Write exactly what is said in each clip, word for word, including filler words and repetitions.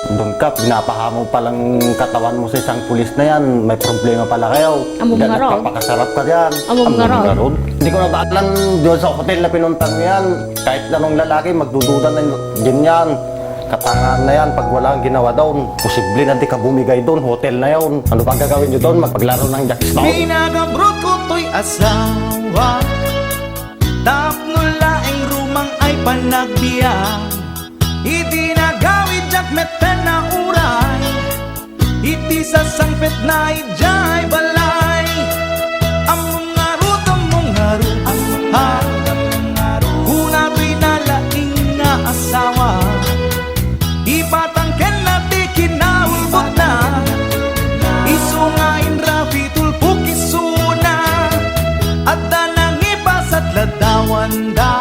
Don Cap, pinapahamog pala ang katawan mo sa isang pulis na yan. May problema pala kayo. Among Diyan ngarod. Nagpapakasarap ka diyan. Among Among ngarod. ngarod. Hindi ko na ba alam doon sa hotel na pinunta mo yan. Kahit anong lalaki, magdududa na yun. Ganyan. Katangahan na yan pag wala kang ginawa doon. Posible na di ka bumigay doon. Hotel na yun. Ano ba gagawin nyo doon? Magpaglaro ng jackstone? Pinagabrot ko to'y asawa. Tapno laeng rumang ay panagbiag. Iti nagawid diak metten a uray. Iti sasangpet na idiay balay. Ammom ngarud, ammom ngarud, ha? Kuna toy nalaing nga asawa. Ipatang kenna ti kinaulbodna. Isu nga inrapi tulpok isuna. Adda nangipasat ladawanda.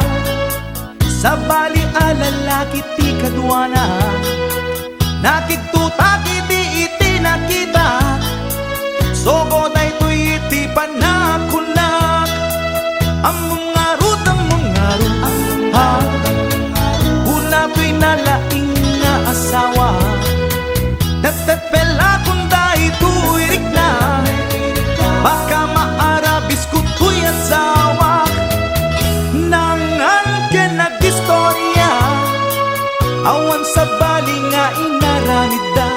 Sabali a lalaki ti kaduana. Nakigtutak idi iti nakita. Sogo daytoy iti panakunak. Ammom ngarud, ammom ngarud, ha? Kuna toy nalaing nga asawa. Teptep pelakon daytoy rikna. Baka maarabisko toy asawak. Nangan ken nag-istorya. Awan sabali nga inaramidda.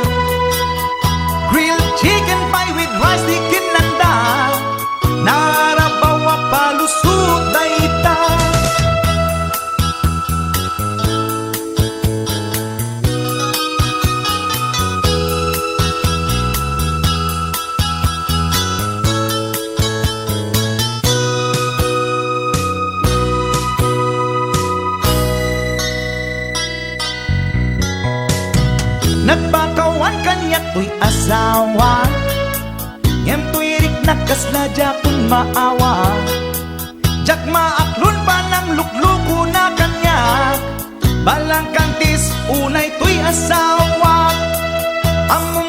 Grilled chicken pie with rice ti kinnanda. Narabaw a palusot dayta. Nagpakawan kaniak toy asawa. Ngem toy riknak kasla diakon maawa. Diak maaklon panangluklukona kaniak. Balangkang tis unay toy asawa. Ammom